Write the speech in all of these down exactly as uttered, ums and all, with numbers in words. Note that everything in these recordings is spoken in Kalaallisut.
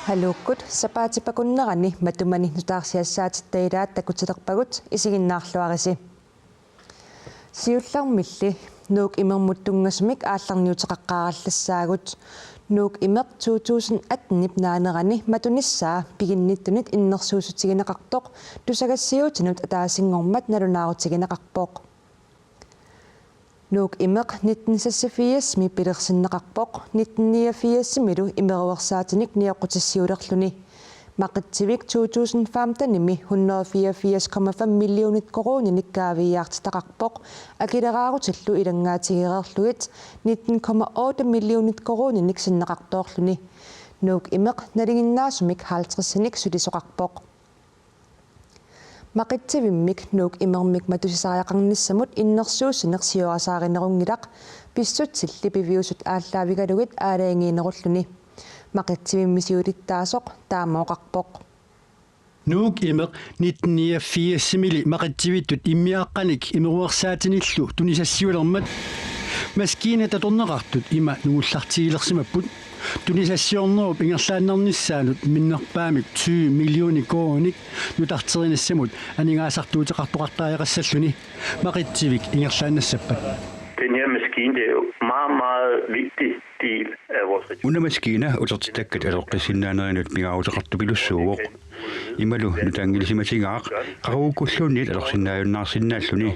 Haluukkut sapaatip akunnerani matumani nutaarsiassaatitta ilaat takutilerpagut, isiginnaarluarisi. Siullermilli Nuuk Imermut tunngasumik aallarniuteqaqqaarallassaagut. Nuuk Imeq to tusind atten-ip naanerani matunissaa piginnittunit innersuussutigineqartoq tusagassiuutinut ataasinngormat nalunaarutigineqarpoq. Nuuk Imeq nitten seksogfirs-imi pilersinneqarpoq, nitten niogfirs-imilu imeruersaatinik nioqqutissiuulerluni. Maqitsivik to tusind femten-imi hundrede fireogfirs komma fem millionit koruuninik kaaviiaartitaqarpoq, akileraarutillu ilanngaatigereerlugit nitten komma otte millionit koruuninik sinneqartoorluni. Nuuk Imeq nalinginnaasumik halvtredsinik sulisoqarpoq. Maqitsivimmik Nuuk Imermik matusisariaqarnissamut innersuussineq siorasaarinerunngilaq, pissutsit lipiviusut aallaavigalugit aalajangiinerulluni. Maqitsivimmi siulittaasoq taama oqarpoq. Nuuk Imeq nitten niogfirs-imili Maqitsivittut immiaaqqanik imeruersaatinillu tunisassiulermat maskiinat atorneqartut ima nungullartigilersimapput. Tunisassiornerup ingerlaannarnissaanut minnerpaamik tyve millioner koruuninik nutarterinissamut aningaasartuuteqartoqartariaqassalluni Maqitsivik ingerlaannassappat. Den her maskine, det er jo en meget, meget vigtig del af vores ressourcer. Una maskiina utertittakkat aloqqissinnaaneranut pingaaruteqartupilussuuvoq. Imalu nutaanngilisimatigaaq, qaqugukkulluunniit atorsinnaajunnaarsinnaalluni.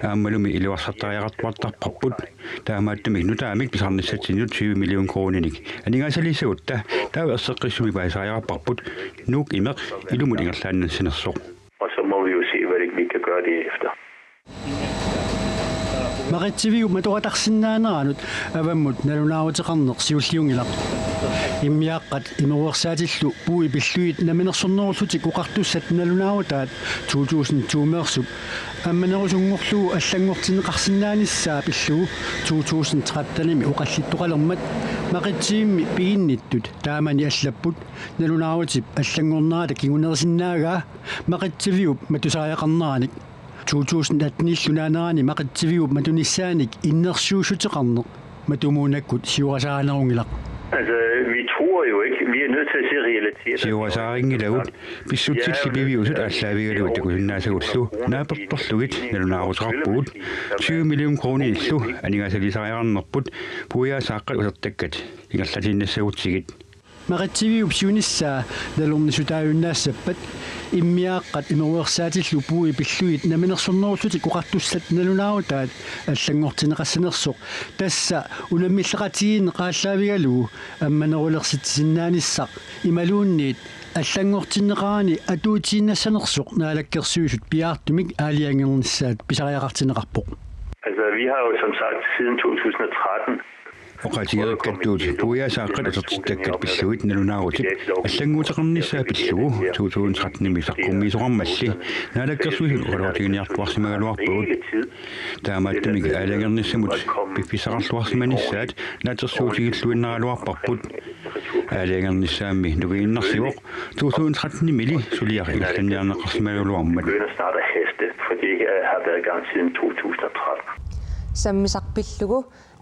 Aammalumi iluarsartariaqartuartarparput. Taamaattumik nutaamik pisarnissatsinnut tyve million koruuninik aningaasaliissagutta taava erseqqissumik paasisariaqarparput Nuuk Imeq ilumut ingerlaannassanersoq. Og så må vi jo se, hvad det, vi kan gøre det efter. Maqitsiviup matoqatarsinnaaneranut avammut nalunaaruteqarneq siulliunngilaq. Immiaaqqat imeruersaatillu puui pillugit namminersornerullutik oqartussat nalunaarutaat to tusind to-meersup ammanerusunngorlugu allanngortinneqarsinnaanissaa pillugu to tusind tretten-imi oqallittoqalermat Maqitsivimmi piginnittut taamani allapput. Nalunaarutip allanngornerata kingunerisinnaavaa Maqitsiviup matusariaqarneranik. To tusind atten-illu naanerani Maqitsiviup matunissaanik innersuussuteqarneq matumuunakkut siorasaarinerunngilaq. Altså, vi tror jo ikke. Vi er nødt til at se realiteterne. Siorasaarinngilaq, pissutsit lipiviusut aallaavigalugit takusinnaasagullu naapertorlugit nalunaaruteqarpugut. Tyve million koruuniillu aningaasaliisariaqarnerput puiaasaaqqat utertakkat ingerlatiinnassagutsigit. Maqitsiviup siunissaa nalornissutaajunnaassappata immiaaqqat imeruersaatillu puui pillugit namminersornerullutik oqartussat nalunaarutaat allanngortinneqassanersoq, tassa unammilleqatigiinneq aallaavigalugu ammanerulersitsisinnaanissaq imaluunniit allanngortinneqarani atuutiinnassanersoq Naalakkersuisut piaartumik aalajangernissaat pisariaqartinneqarpoq. Altså, vi har jo som sagt siden to tusind og tretten. Oqaatigereerakku puiaasaaqqat utertittakkat pillugit nalunaarutip allannguuteqarnissaa pillugu to tusind tretten-imi saqqummiisoqarmalli Naalakkersuisut oqaloqatiginiartuarsimagaluarpagut. Taamaattumik aalajangernissamut piffissaqarluarsimanissaat naatsorsuutigilluinnaraluarparput. Aalajangernissaammi nukiinnarsivoq to tusind tretten-imili suliaq ingerlanniarneqarsimagaluarmat. Begynder snart at haste, for det her har været i gang siden to tusind og tretten. Sammisaq pillugu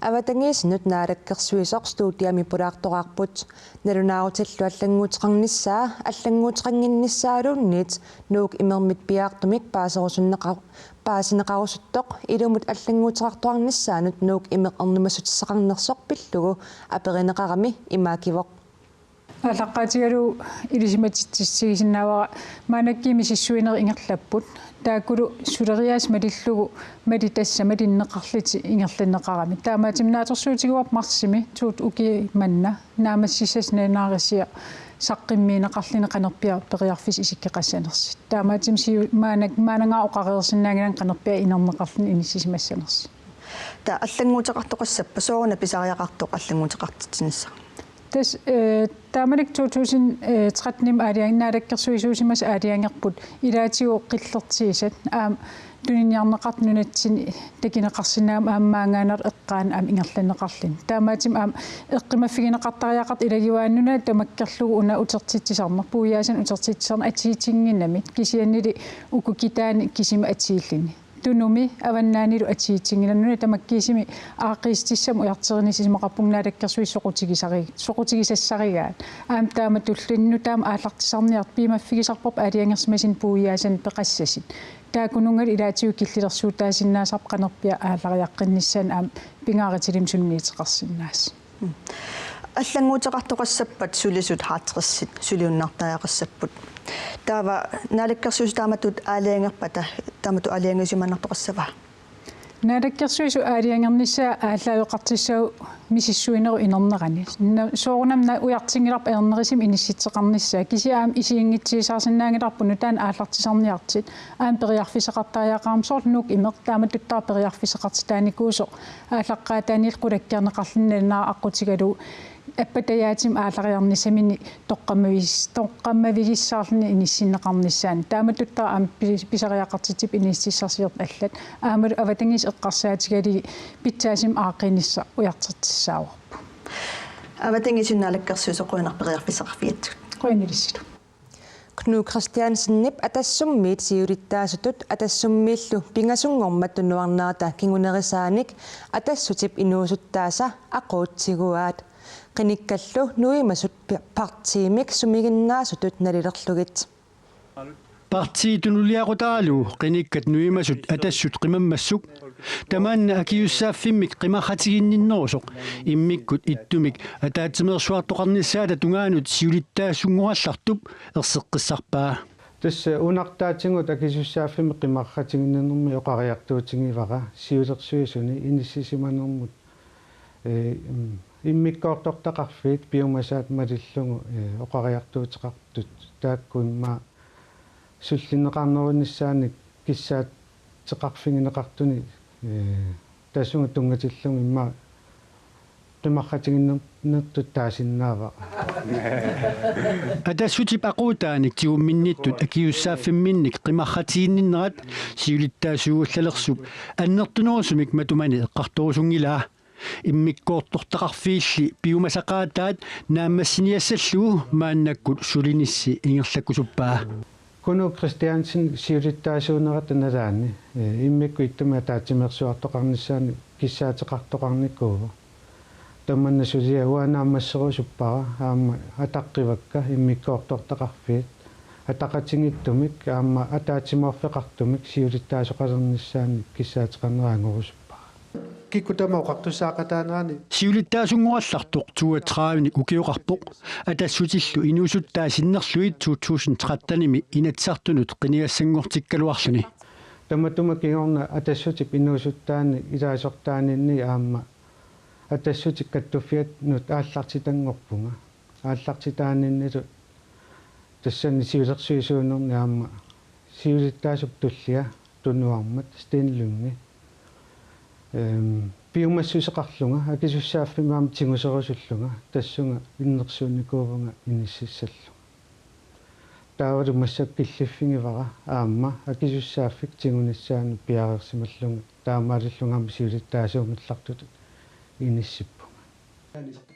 avatangiisinut naalakkersuisoq studiami pulaartoraarput. Nalunaarutillu allannguuteqarnissaa allannguuteqannginnissaaluunniit Nuuk Imermit piaartumik paaserusunneqa-, paasineqarusuttoq ilumut allannguuteqartuarnissaanut Nuuk Imeq ernumassutissaqarnersoq pillugu aperineqarami imaakivoq. Aallaqqaatigalugu ilisimatitsissutigisinnaavara, maannakkut misissuinerit ingerlapput. Taakkulu suleriaaseq malillugu mali tassa malinneqarlutik ingerlanneqarami. Taamaattumik naatsorsuutigaarput marsimi tuut ukiup manna naammassissasoq nalunaarisiaq saqqummiunneqarluni qanorpiaq periarfissaq isikkoqassanersoq. Taamaattumik siu-, maanak-, maannangaaq oqareersinnaannginnami qanorpiaq inerneqarluni inissisimassanersoq. Taava allannguuteqartoqassappat, sooruna pisariaqartoq allannguuteqartitsinissaq? Tassa, eh, taamanikkut to tusind tretten-imi aalajan-, naalakkersuisuusimasut aalajangerput ilaatigut qillertigisat, aamma tuniniarneqartut nunatsinni takuneqarsinnaammat aamma maanngaannarlu eqqaanut aamma ingerlanneqarluni. Taamaattumik aamma eqqumaffigineqartariaqartoq ilagivaat nunat tamakkerlugu una utertitsisarneq, puiaasanik utertitsisarneq atuutinnginnami, kisiannili uku kitaani kisima atuulluni. Tunumi avannaanilu atuutinnginnami tamakkiisumik aaqqiissutissamik ujartuinissaq isumaqarpunga Naalakkersuisut soqutigisari-, soqutigisassarigaat. Aamma taamatullu nutaamik aallartisarniartut piumaffigisarpavut aalajangersimasut puiaasanik peqassasut. Taakkununnga ilaatigut killilersuutaasinnaasarput qanorpiaq aallariaqqinnissaanut aamma pingaarutilik sunniuteqarsinnaasut. Allannguuteqartoqassappat sulisut halvtredsit suliunnartariaqassapput. Taava Naalakkersuisut taamatut aalajangerpata, taamatut aalajangiusimaannartoqassava? Naalakkersuisut aalajangernissaat aallaaveqartussaavoq misissuinerup inernerani. Na-, soorunami na-, ujartunngilarput ajornerusumik inissitseqarnissaa. Kisianni aamma isiginngitsuusaarsinnaanngilarput nutaanik aallartisarniartut. Aamma periarfissaqartariaqarami soorlu Nuuk imeq taamatuttaaq periarfissaqartitaanikuusoq. Aallaqqaataaniillu qulakkeerneqarluni nalunaaruq aqqutigalugu appatajaatsumik aallariarnissaminik toqqammavis-, toqqammavigissaarluni inissinneqarnissaanut. Taamatuttaaq aamma pi-, pisariaqartitsipput inississarsiortut allat. Aammalu avatangiisit eqqarsaatigalugit pitsaasumik aaqqiinissaq ujartortissaavarput. Avatangiisinut Naalakkersuisut qujanaq periarfissaqarfigatsigut. Qujanaq ilissilu. Knud Kristiansenip Atassummiit siulittaasutut Atassummiillu pingasunngormat tunuarnerata kingunerisaanik Atassutip inuusuttaasa aquutsiguaat. Qinikkallu nuimasut pi-, partiimik sumiginnaasutut nalilerlugit. Partii tunuliaqutaralugu qinikkat nuimasut Atassut qimammassuk. Tamanna akisussaaffimmik qimarratiginninnerusoq immikkut ittumik ataatsimeersuartoqarnissaata tungaanut siulittaasunngoraartartup erseqqissarpaa. Tassa uunartaatigut akisussaaffimmik qimarratiginninnermi oqariartuutigivara siulersuisuni inissisimanermut, ee, im-, immikkoortortaqarfiit piumasaat malillugu, ee, oqariartuuteqartut taakku immaqa sullinneqarnerunissaannik kissaateqarfigineqartuni, ee, tassunga tunngatillugu immaqa qimarratiginnertut taasinnaavara. Atassutip aquutaanik tigumminnittut akisussaaffimminnik qimarratiginninnerat siulittaasuugallalersup annertunerusumik matumani eqqartorusunngilaa. Immikkoortortaqarfiilli piumasaqaataat naammassiniassallugu maannakkut sulinissi ingerlakkusuppaa. Knud Kristiansen siulittaasuunerata nalaani, ee, immikkut ittumik ataatsimeersuartoqarnissaanut kissaateqartoqarnikuuvoq. Tamanna suliaq uanga naammasserusuppara aamma ataqqivakka immikkoortortaqarfiit ataqatigiittumik aamma ataatsimoorfeqartumik siulittaasoqalernissaannik kissaateqarnera angorusuppara. Kikkut tamaat oqartussaaqataanerani. Siulittaasunngoraartartoq toogtredivenik ukioqarpoq. Atassutillu inuusuttaat sinnerlugit to tusind trettenimi Inatsisartunut qinigassanngortikkaluarluni. Tamatuma kingorna Atassutip inuusuttaani ilaasortaaninni aamma Atassutip kattuffianut aallartitanngorpunga. Aallartitaaninnilu tassani siulersuisuunerni aamma siulittaasup tullia tunuarmat Sten Lynge. Ehm, piumassuseqarlunga, akisussaaffimmi aamma tiguserusullunga, tassunga innersuunnikuuvunga inississallunga. Taavalu massakkut killiffigivara aamma akisussaaffik tigunissaanut piareersimallunga, taamaalillunga aamma siulittaasuugallartutut inissippunga.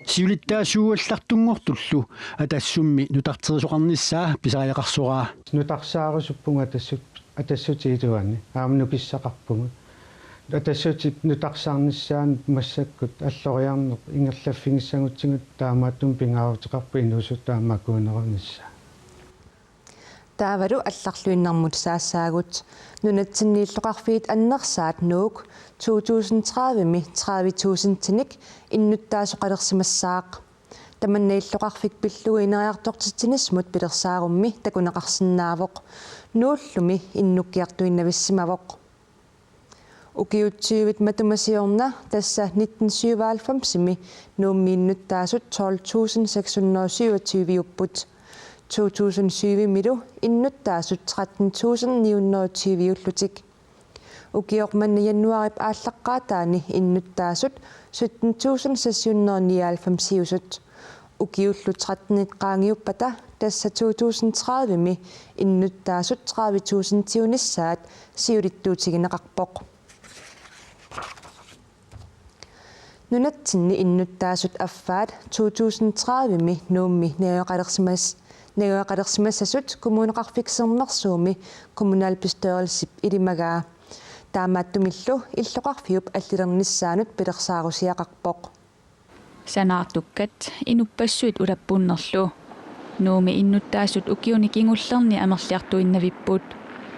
Siulittaasuugallartunngortullu Atassummi nutarterisoqarnissaa pisariaqarsoraa. Nutarsaarusuppunga Atassut-, Atassutit iluanni, aamma nukissaqarpunga. Atassutip nutarsaarnissaanut massakkut alloriarneq ingerlaffigissagutsigu taamaattumik pingaaruteqarpoq inuusuttut aamma akuunerunissaa. Taavalu allarluinnarmut saassaagut. Nunatsinni illoqarfiit annersaat Nuuk to tusind tredive-mi tredive tusindinik innuttaasoqalersimassaaq. Tamanna illoqarfik pillugu ineriartortitsinissamut pilersaarummi takuneqarsinnaavoq. Nuullumi innukkiartuinnavissimavoq. Ukiut tyvit matuma siorna, tassa nitten syvoghalvfems-imi Nuummi innuttaasut tolv tusind seks hundrede syvogtyve-upput. To tusind syv-imilu innuttaasut tretten tusind ni hundrede tyve-ullutik. Ukioq manna januaarip aallaqqaataani innuttaasut sytten tusind seks hundrede nioghalvfems-iusut. Ukiullu trettenit qaangiuppata, tassa to tusind tredive-mi innuttaasut tredive tusindiunissaat siulittuutigineqarpoq. Nunatsinni innuttaasut affaat to tusind tredive-mi Nuummi najugaqalersimas-, najugaqalersimassasut Kommuneqarfik Sermersuumi kommunalbestyrelsip ilimagaa. Taamaattumillu illoqarfiup allilernissaanut pilersaarusiaqarpoq. Sanaartukkat inuppassuit ulappunnerlu. Nuummi innuttaasut ukiuni kingullerni amerliartuinnavipput.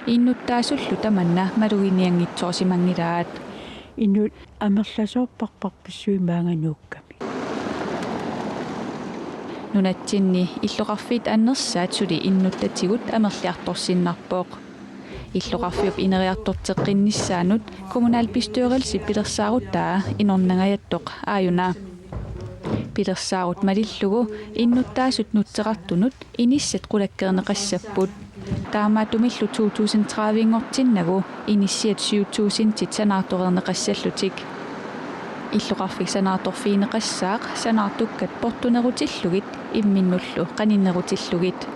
Innuttaasullu tamanna maluginianngitsoorsimanngilaat. Inuit amerlasoorparparpassuit maanga nuukkami. Nunatsinni illoqarfiit annersaat suli innuttatigut amerliartorsinnarpoq. Illoqarfiup ineriartorteqqinnissaanut kommunalbestyrelsi pilersaarutaa inornangajattoq aajuna. Pilersaarut malillugu innuttaasut nutserartunut inissat qulakkeerneqassapput. Taamaattumillu to tusind tredive-nngortinnagu inissiat syv tusindit sanaartoreerneqassallutik. Illoqarfik sanaartorfigineqassaaq sanaartukkat portunerutillugit imminnullu qaninnerutillugit.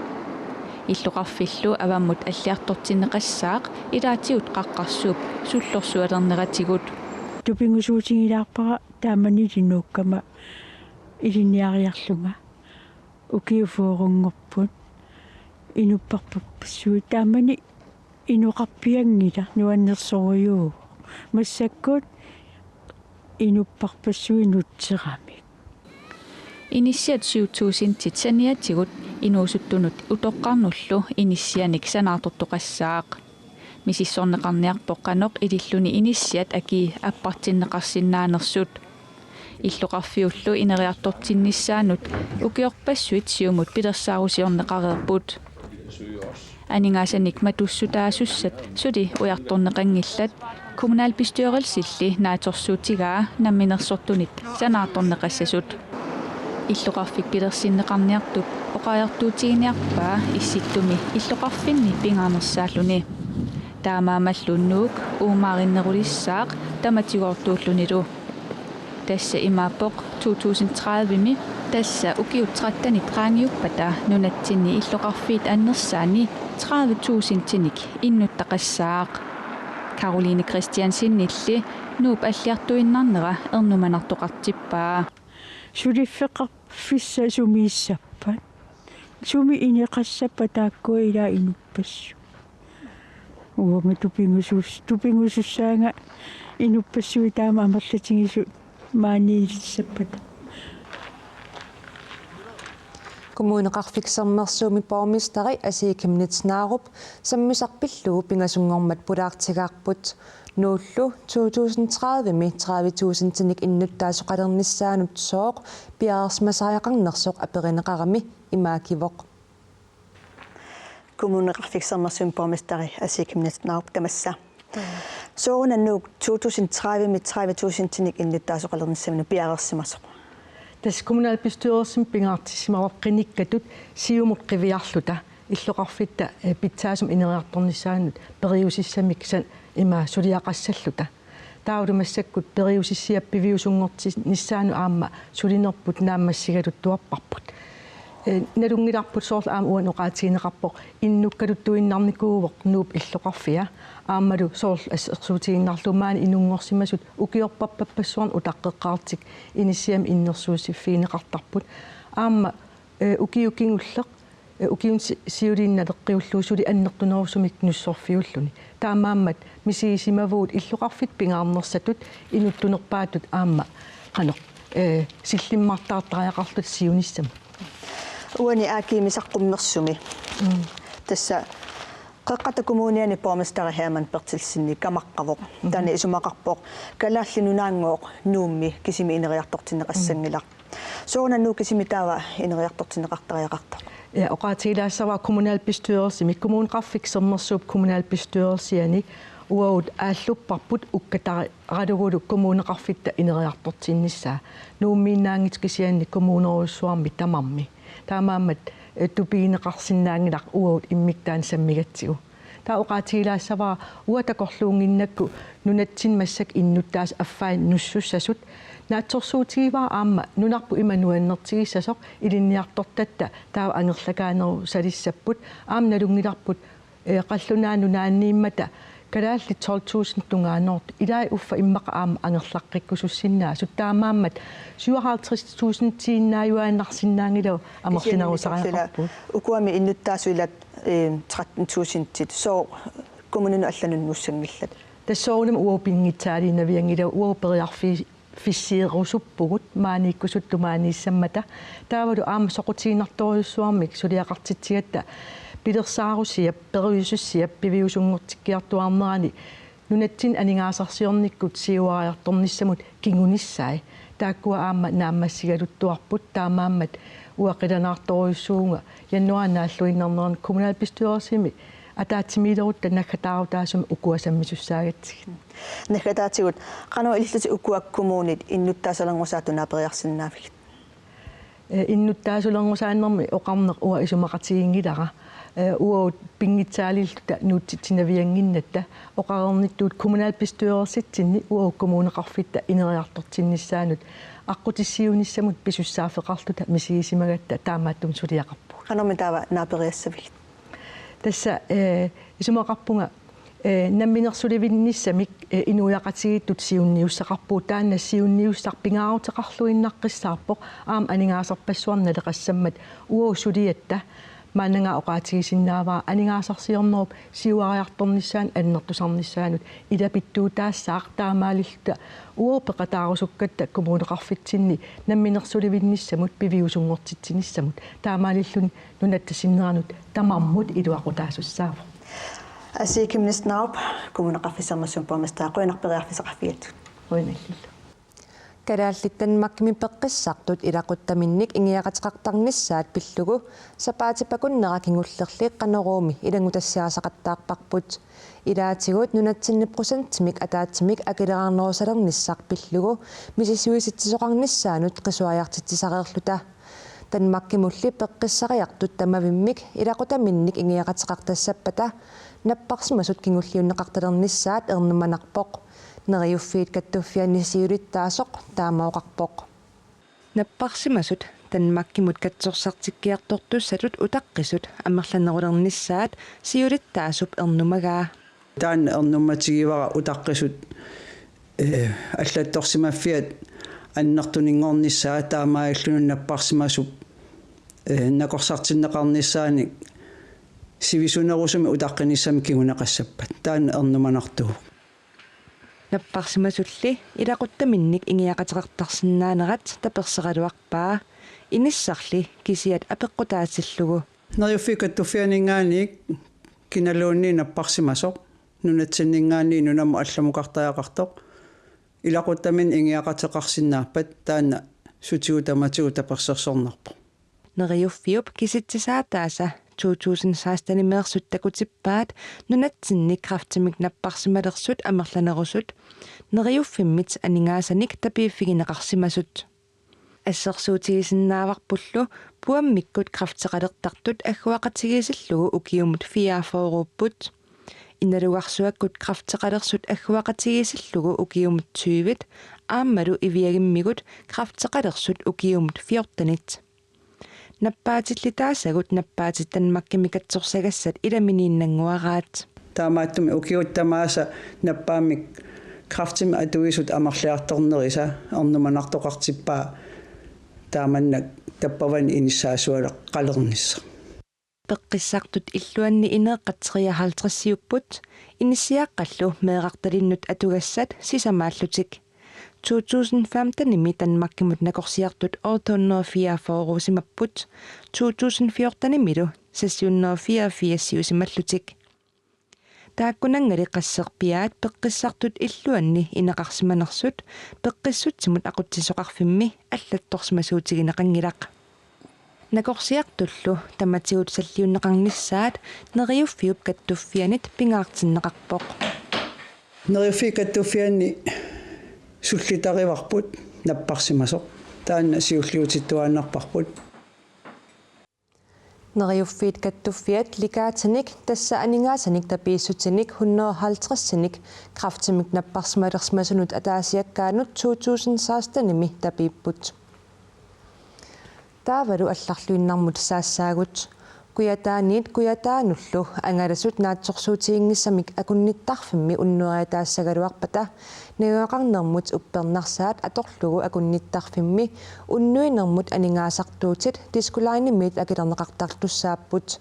Illoqarfillu avammut alliartortinneqassaaq ilaatigut qaqqarsuup sullorsualerneratigut. Tupigusuutigilaarpara taamani nuukkama ilinniariarlunga. Ukiut fyrre-nngorput inupparpassuit taamani inoqarpianngilaq nuannersorujuuvoq. Massakkut inupparpassuit nutseramik. Inissiat syv tusindit saniatigut inuusuttunut utoqqarnullu inissianik sanaartortoqassaaq. Misissorneqarniarpoq qanoq ililluni inissiat akii appartinneqarsinnaanersut. Illoqarfiullu ineriartortinnissaanut ukiorpassuit siumut pilersaarusiorneqareerput. Aningaasanik matussutaasussat suli ujartorneqanngillat, kommunalbestyrelsilli naatsorsuutigaa namminersortunit sanaartorneqassasut. Illoqarfik pilersinneqarniartup oqariartuutiginiarpaa issittumi illoqarfinni pingaarnersaalluni. Taamaammallu Nuuk uumaarinnerulissaaq tamatigoortuullunilu. Tassa imaappoq to tusind tredive-mi, tassa ukiut trettenit qaangiuppata nunatsinni illoqarfiit annersaanni tredive tusindinik innuttaqassaaq. Karoline Kristiansenilli Nuup alliartuinnarnera ernumanartoqartippaa. Suliffeqarfissat sumiissappat? Sumi ineqassappat taakkua ilaa inuppassuit? Uanga tupigusuus-, tupigusussaanga inuppassuit taama amerlatigisut maaniilissappata. Kommuneqarfik Sermersuumi borgmesteri Asii Chemnitz Narup sammisaq pillugu pingasunngormat pulaartigaarput. Nuullu to tusind tredive-mi tredive tusindinik innuttaasoqalernissaanut sooq piareersimasariaqarnersoq aperineqarami imaakivoq. Kommuneqarfik Sermersuumi borgmesteri Asii Chemnitz Narup tamassa. Sooruna Nuuk to tusind tredive-mi tredive tusindinik innuttaasoqalernissaminut piareersimasoq? Tassa kommunalbestyrelsimi pingaartissimavoq qinikkatut siumut qiviarluta illoqarfitta, eh, pitsaasumik ineriartornissaannut periusissamik san-, ima suliaqassalluta. Taavalu massakkut periusissiap piviusunngortinnissaanut aamma sulinerput naammassigaluttuarparput. Eh, nalunngilarput soorlu aamma uani oqaatigineqarpoq innukkaluttuinnarnikuuvoq Nuup illoqarfia aammalu soorlu assersuutigiinnarlugu maani inunngorsimasut ukiorpassuarni utaqqeqqaartik inissiamik innersuussiffigineqartarput. Aamma, eh, ukiut kingulleq, eh, ukiuni si-, siuliini naleqqiullugu suli annertunerusumik nussorfiulluni. Taamaammat misigisimavagut illoqarfitta pingaarnersatut inuttunerpaatut aamma qanoq, eh, sillimmartaartariaqarluta siunissamut. Uani A G-mi saqqummersumi. Mm. Tassa Qeqqata Kommuniani borgmesteri Hermann Berthelsen kamaqqavoq. Mhm. Taanna isumaqarpoq Kalaallit Nunaanngooq Nuummi kisimi ineriartortinneqassanngilaq. Sooruna Nuuk kisimi taava ineriartortinneqartariaqartoq? Ja, oqaatigilaassavara kommunalbestyrelsimi, Kommuneqarfik Sermersuup kommunalbestyrelsiani uagut aallupparput ukkatari-, -ralugulu kommuneqarfitta ineriartortinnissaa. Nuummiinnaanngitsoq kisianni kommunerujussuarmi tamarmi. Taamaammat, eh, tupigineqarsinnaanngilaq uagut immikkut taanna sammigatsigu. Taava oqaatigilaassavara uanga takorluunnginnakku nunatsinni massakkut innuttaasut affaannut nussussasut. Naatsorsuutigivara aamma nunarput ima nuannertigissasoq ilinniartortatta taava angerlakaanerusalissapput. Aamma nalunngilarput, eh, Qallunaat Nunaanniimmata kalaallit tolv tusind tungaanoortut ilai uffa immaqa aamma angerlaqqikkusussinnaasut. Taamaammat syvoghalvtreds tusindiinnaajuaannarsinnaanngilagut amerlinerusariaqarpugut. Ukuami innuttaasut ilaat, eh, tretten tusindit, sooq kommuninut allanut nuussanngillat? Tassuuna uagut pinngitsaaliinnavianngilaq, uagut periarfississeerusuppugut maaniikkusuttumaaniissammata. Taavalu aamma soqutiginartorujussuarmik suliaqartitsigatta pilersaarusiap, periusissiap piviusunngortikkiartuaarnerani nunatsinni aningaasarsiornikkut siuariartornissamut kingunissai. Taakkua aamma naammassigaluttuarput, taamaammat uanga qilanaartorujussuuvunga januaarip naalluinnarnerani kommunalbestyrelsimi ataatsimiilerutta naggataarutaasumik ukua sammisussaagatsigu. Naggataatigut, qanoq ilillutit ukua kommunit innuttaasulerngusaattut naaperiarsinnaavigit? Eh, innuttaasulerngusaannermi oqarneq uanga isumaqatiginngilara. Eh, uagut pinngitsaalilluta nuutsitsinaviannginnatta oqareernittut kommunalbestyrelsitsinni uagut kommuneqarfitta ineriartortinnissaannut aqqutissiuunissamut pisussaaffeqarluta misigisimagatta taamaattumik suliaqarpugut. Qanormi taava naaperiassavigit? Tassa, eh, isumaqarpunga, eh, namminersulivinnissamik, eh, inuiaqatigiittut siunniussaqarpugut, taanna siunniussaq pingaaruteqarluinnaqqissaarpoq, aamma aningaasarpassuarnik naleqassammat uagut suliatta maannakkut oqaatigisinnaavara aningaasarsiornerup siuariartornissaanut annertusarnissaanut ilapittuutaassaaq, taamaalilluta uagut peqataarusukkatta kommuneqarfitsinni namminersulivinnissamut piviusunngortitsinissamut, taamaalilluni nunatta sinneranut tamarmut iluaqutaasussaavoq. Asii Chemnitz Narup, Kommuneqarfik Sermersuup borgmesteri, qujanaq periarfissaqarfigatsigut. Qujanarlu. Kalaallit Danmarkimi peqqissartut ilaquttaminnik ingiaqateqartarnissaat pillugu sapaatip akunnera kingullerli Qanoruumi ilanngutassiarisaqattaarparput. Ilaatigut nunatsinni procentimik ataatsimik akileraarnerusalernissaq pillugu misissuisitsisoqarnissaanut qisuariartitsisareerluta. Danmarkimulli peqqissariartut tamavimmik ilaquttaminnik ingiaqateqartassappata napparsimasut kingulliunneqartalernissaat ernumanarpoq. Neriuffiit Kattuffianni siulittaasoq taama oqarpoq. Napparsimasut Danmarkimut katsorsartikkiartortussatut utaqqisut amerlanerulernissaat siulittaasup ernumagaa. Taanna ernumatigivara utaqqisut, eh, allattorsimaffiat annertuninngornissaat, taamaalilluni napparsimasup, eh, nakorsartinneqarnissaanik sivisunerusumik utaqqinissamik kinguneqassappat. Taanna ernumanartuuvoq. Napparsimasulli ilaquttaminnik ingiaqateqartarsinnaanerat tapersersorluarpaa, inissarli kisiat apeqqutaatillugu. Neriuffiit Kattuffianninngaanniit kinaluunniit napparsimasoq, nunatsinninngaanniit nunamut allamukartariaqartoq, ilaquttaminnik ingiaqateqarsinnaappat taanna sutigut tamatigut tapersersornarpoq. Neriuffiup kisitsisaataasa to tusind seksten-imeersut takutippaat nunatsinni kræftimik napparsimalersut amerlanerusut, neriuffimmit aningaasanik tapiiffigineqarsimasut. Assersuutigisinnaavarpullu puammikkut kræfteqalertartut agguaqatigiissillugu ukiumut fireogfyrreupput. Inalugarsuakkut kræfteqalersut agguaqatigiissillugu ukiumut tyvet, aammalu Iviagimmigut kræfteqalersut ukiumut fjortenit. Nappaatillitaasagut nappaatit Danmarkimi katsorsagassat ilaminiinnannguaraat. Taamaattumik ukiut tamaasa nappaammik kræftimik atuisut amerliartornerisa ernumanartoqartippaa taamannak tappavani inissaasualeqalernissaq. Peqqissartut illuanni ineeqqat treoghalvtredsiupput, inissiaaqqallu meerartalinnut atugassat sisamaallutik. To tusind femten-imi Danmarkimut nakorsiartut otte hundrede og fireogfyrre-simapput, to tusind fjorten-imilu seks hundrede og fireogfirs-iusimallutik. Taakkunanngali qasserpiaat peqqissartut illuanni ineqarsimanersut peqqissutsimut aqutsisoqarfimmi allattorsimasuutigineqanngilaq. Nakorsiartullu tamatigut salliunneqarnissaat Neriuffiup Kattuffiannit pingaartinneqarpoq. Neriuffiit Kattuffianni sullitarivarput napparsimasoq. Taanna siulliutittuaannarparput. Neriuffiit Kattuffiat legaatinik, tassa aningaasanik tapiissutinik hundrede og halvtredsinik kræftimik napparsimalersimasunut ataasiakkaanut to tusind seksten-imi tapiipput. Taavalu allarluinnarmut saassaagut. Kujataaniit Kujataanullu angalasut naatsorsuutiginngissamik akunnittarfimmi unnueritaassagaluarpata najugaqarnermut uppernarsaat atorlugu akunnittarfimmi unnuinermut aningaasartuutit Disco Line-imiit akilerneqartartussaapput.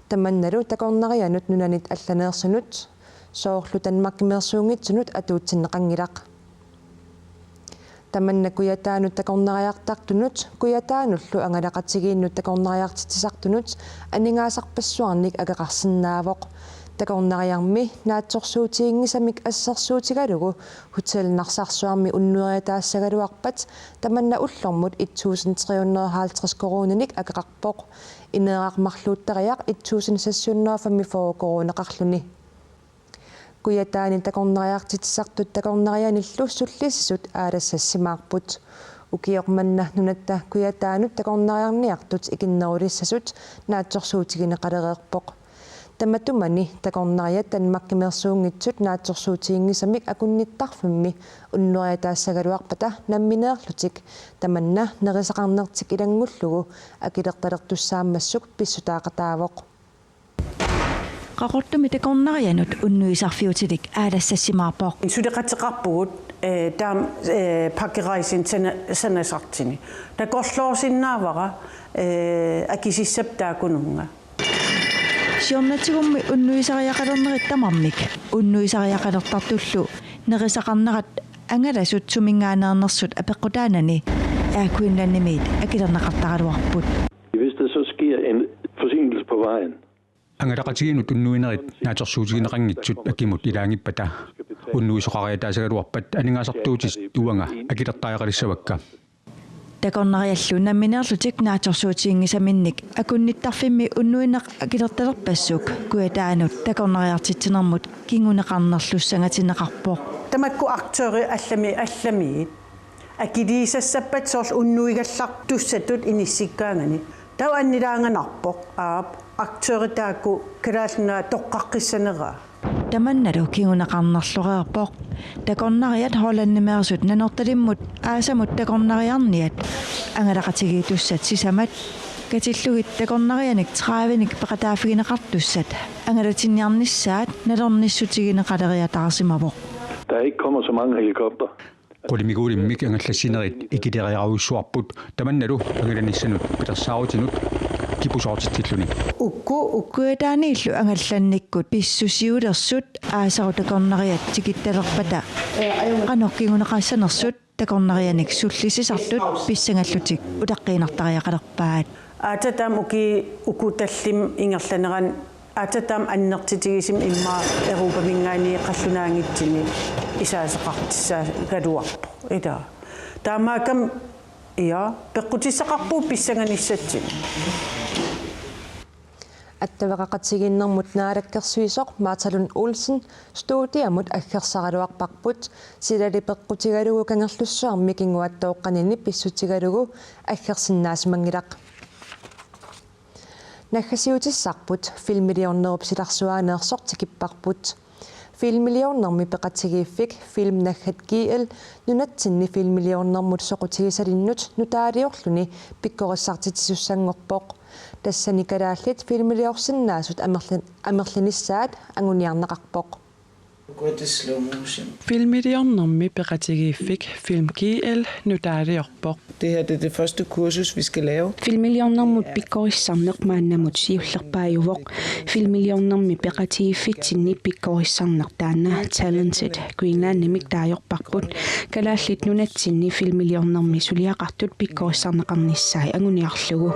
Tamannalu takornarianut nunanit allaneersunut soorlu Danmarkimeersuunngitsunut atuutsinneqanngilaq. Tamanna Kujataanut takornariartartunut Kujataanullu angalaqatigiinnut takornariartitsisartunut aningaasarpassuarnik akeqarsinnaavoq. Takornariarmi naatsorsuutiginngisamik assersuutigalugu Hotel Narsarsuarmi unnueritaassagaluarpat tamanna ullormut et tusind tre hundrede og halvtreds koruuninik akeqarpoq. Ineeraq marluuttariaq et tusind seks hundrede og femogfyrre koruuneqarluni. Kujataani takornariartitsisartut takornarianillu sullissisut aalassassimaarput. Ukioq manna nunatta Kujataanut takornariarniartut ikinnerulissasut naatsorsuutigineqalereerpoq. Tamatumani takornariat Danmarkimeersuunngitsut naatsorsuutiginngisamik akunnittarfimmi unnueritaassagaluarpata nammineerlutik tamanna nerisaqarnertik ilanngullugu akilertalertussaammassuk pissutaaqataavoq. Qaqortumi takornarianut unnuisarfiutilik aalassassimaarpoq. Suleqateqarpugut, eh, taama, eh, pakkerejseni sana-, sanasartuni. Takorloorsinnaavara, eh, akisissap taakkununnga. Siornatigummi unnuisariaqalernerit tamarmik unnuisariaqalertartullu nerisaqarnerat angalasut suminngaanneernersut apeqqutaanani Air Greenlandimiit akilerneqartaraluarput. Hvis der så sker en forsinkelse på vejen, Angalaqatigiinnut unnuinerit naatsorsuutigineqanngitsut akimut ilaanngippata unnuisoqariataassagaluarpat aningaasartuutit uanga akilertariaqalissavakka. Takornariallu nammineerlutik naatsorsuutiginngisaminnik akunnittarfimmi unnuineq akilertalerpassuk Kujataanut takornariartitsinermut kinguneqarnerlussangatinneqarpoq. Tamakku aktørit allami-, allamiit akiliisassappat soorlu unnuigallartussatut inissikkaanganik. Taava annilaanganarpoq, aap, aktørit taakku Kalaallit Nunaat toqqaqqissaneraa. Tamannalu kinguneqarnerloreerpoq. Takornariat Hollandimeersut Nanortalimmut aasamut takornariarniat angalaqatigiittussat sisamat katillugit takornarianik tredivenik peqataaffigineqartussat angalatinniarnissaat nalornissutigineqaleriataarsimavoq. Der ikke kommer så mange helikopter. Qulimiguulimmik angallassinerit ikileriarujussuarput tamannalu angalanissanut pilersaarutinut kipusoortitsilluni. Ukku, ukku. Kujataaniillu angallannikkut pissusiulersut aasaru takornariat tikittalerpata qanoq kinguneqassanersut takornarianik sullissisartut pissangallutik utaqqiinnartariaqalerpaat. Aatsaat taama uki-, uku tallimat ingerlaneranni aatsaat taama annertutigisumik immaqa Europaminngaanniit qallunaanngitsumik isaaseqartissaagaluarpoq. Ilaa. Taamaakkami, ja, peqqutissaqarpugut pissanganissatsinnik. Attaveqaqatigiinnermut naalakkersuisoq Martha Lund Olsen studiamut aggersaraluarparput, silali peqqutigalugu Kangerlussuarmi kinguaattooqqanini pissutigalugu aggersinnaasimanngilaq. Naggasiutissarput filmmilliornerup silarsuaaneersoq tikipparput. Filmmilliornermi peqatigiiffik Film Naggat G L nunatsinni filmmilliornermut soqutigisalinnut nutaaliorluni pikkorissartitsisussanngorpoq. Tassani kalaallit filmmilliorsinnaasut amerlin-, amerlinissaat anguniarneqarpoq. Gå til slow motion. Filmmilliornermi peqatigiiffik Film G L nutaaliorpoq. Det her, det er det første kursus, vi skal lave. Filmmilliornermut pikkorissarneq maannamut siullerpaajuvoq. Filmmilliornermi peqatigiiffitsinni pikkorissarneq taanna Talented Greenlandimik taajorparput. Kalaallit nunatsinni filmmilliornermi suliaqartut pikkorissarneqarnissaat anguniarlugu.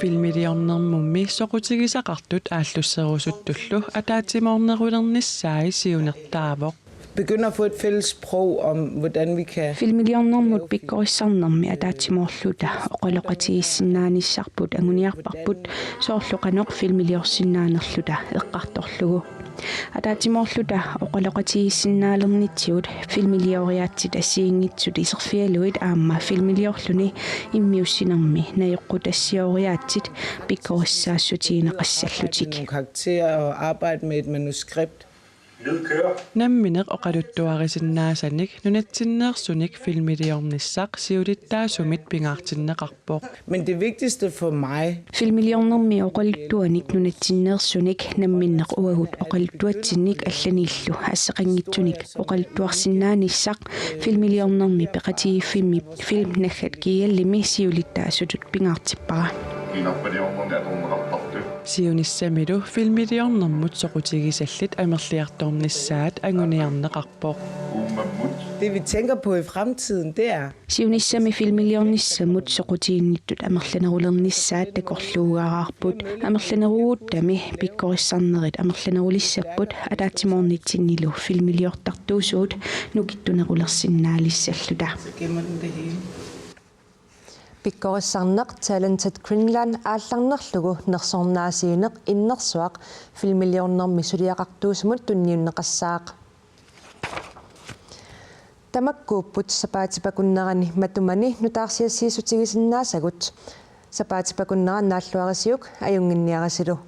Filmmilliornermummi soqutigisaqartut aallusserusuttullu ataatsimoornerulernissaat siunertaavoq. Begynder at få et fælles sprog om, hvordan vi kan. Filmmilliornermut pikkorissarnermi ataatsimoorluta oqaloqatigiissinnaanissarput anguniarparput, soorlu qanoq filmmilliorsinnaanerluta eqqartorlugu. Ataatsimoorluta oqaloqatigiissinnaalernitsigut filmmillioriaatsit assigiinngitsut iserfigalugit aamma filmmilliorluni immiussinermi najoqqutassioriaatsit pikkorissaassutigineqassallutik. Nogle karakterer og arbejde med et manuskript. Nammineq oqaluttuarisinnaasanik nunatsinneersunik filmmilliornissaq siulittaasumit pingaartinneqarpoq. Men det vigtigste for mig. Filmmilliornermi oqaluttuanik nunatsinneersunik namminneq uagut oqaluttuatsinnik allaniillu asseqanngitsunik oqaluttuarsinnaanissaq filmmilliornermi peqatigiiffimmi Film Naggat G L-imi siulittaasutut pingaartippara. Kiinarpaliornerni atorneqartartut. Siunissamilu filmiliornermut soqutigisallit amerliartornissaat anguniarneqarpoq. Det vi tænker på i fremtiden, det er Siunissami filmiliornissamut soqutiginnittut amerlanerulernissaat takorluugaarput. Amerlaneruuguttami pikkorissarnerit amerlanerulissapput ataatsimoornitsinnilu filmiliortartuusugut nukittunerulersinnaalissalluta. Pikkorissarneq Talented Greenland aallarnerlugu nersornaasiineq innersuaq filmiliornermi suliaqartuusumut tunniunneqassaaq. Tamakkuupput sapaatip akunnerani matumani nutaarsiassiissutigisinnaasagut. Sapaatip akunnera naalluarisiuk ajunnginniarisilu.